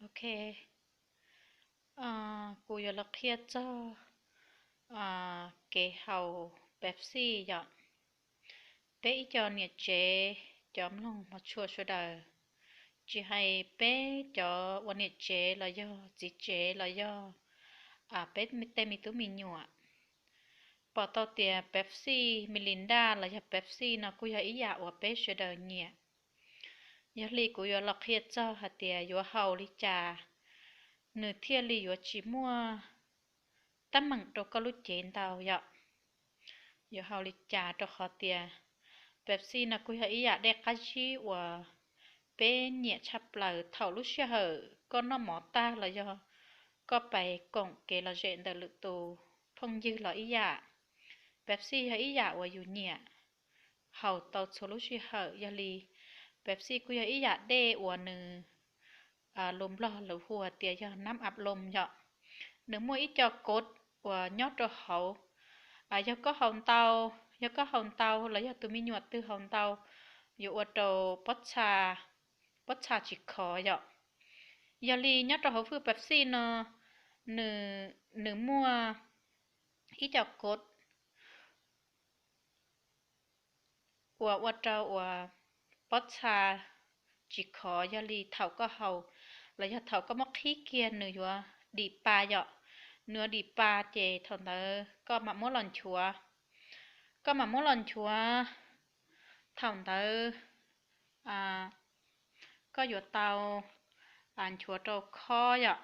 Ok, kuv yuav los qhia txog kev haus Pepsi yom. Peb ib co niam tsev, cov mloog hmov tshua sawv daws, tsis hais peb cov ua niam tsev los yog txiv tsev los yog peb tej me tub me nyuam, pom tau tias Pepsi, Mirinda los yog Pepsi no kuj yog ib yam uas peb sawv daws nyiam. Yog li kuv yuav los qhia txog hais tias yuav haus li cas nws thiaj li yuav tsis muaj teeb meem rau koj lub cev ntau yom. Yuav haus li cas rau qhov tias Pepsi no kuj yog ib yam dej qab zib uas peb nyiam tshaj plaws thaum lub sij hawm koj noj mov tag los yog koj pais koom kev lom zem ntawm lwm tus phooj ywg los ib yam. Pepsi yog ib yam uas yus nyiam haus tau txhua lub sij hawm. Yog li Pepsi kuj yog ib yam dej uas nws, lus Nplog lawv hu tias yog nab ap loos yom. Nws muaj ib co kod uas nyob rau hauv. Yog koj haus ntau, yog koj haus ntau los yog tus me nyuam twg haus ntau, yuav ua rau pob txha tsis khov yom. Yog li nyob rau hauv fwj Pepsi no, nws muaj ib co kod uas ua rau uas pob txha tsis khov. Yog li thaum koj haus los yog thaum koj muab qhib kiag nws yuav dim pa yom. Nws yuav dim pa ces thaum ntawd koj mam muab los nchuav. Koj mam muab los nchuav, thaum ntawd koj yuav tau nchuav rau khob yom.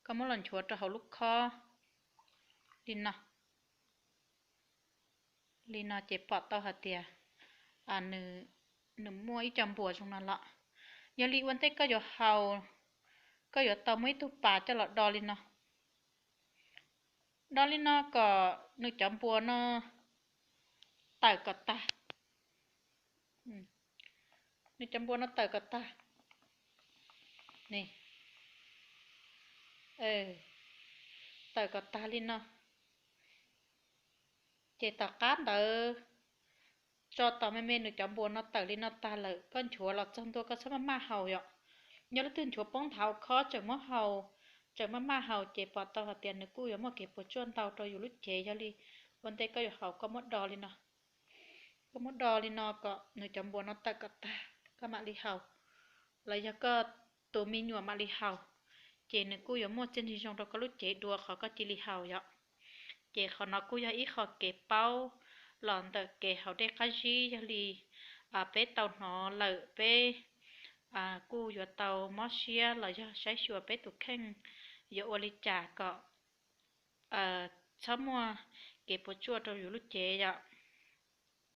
Koj muab los nchuav rau hauv lub khob li no. Li no ces pom tau hais tias nws muaj ib co npuas zoo no los. Yog li ua ntej koj yuav haus, koj yuav tau muaj ib tug pas coj los do li no. Do li no kom nws cov npuas no tawm kom tag. Nws cov npuas no tawm kom tag. Tawm kom tag li no. Ces tom qab ntawd tso tos me me nws cov npuas no tawm li no tag lawm koj nchuav los txog ntua koj txhob maj maj haus yom. Yog leej twg nchuav poob nthav khob tseem muab haus, tseem maj maj haus ces pom tau hais tias nws kuj yuav muaj kev puas tsuaj ntau rau yus lub cev. Yog li ua ntej koj yuav haus koj muab do li no. Koj muab do li no kom nws cov npuas no tawm kom tag koj mam li haus, los yog koj tus me nyuam mam li haus, ces nws kuj yuav muaj txiaj ntsig zoo rau koj lub cev dua qhov koj cia li haus yom. Ces qhov no kuj yog ib qho kev paub los ntawm kev haus dej qab zib. Yog li peb tau hnov lawm peb kuj yuav tau mob siab los yog saib xyuas peb tus kheej yuav ua li cas kom txhob muaj kev puas tsuaj rau yus lub cev yom.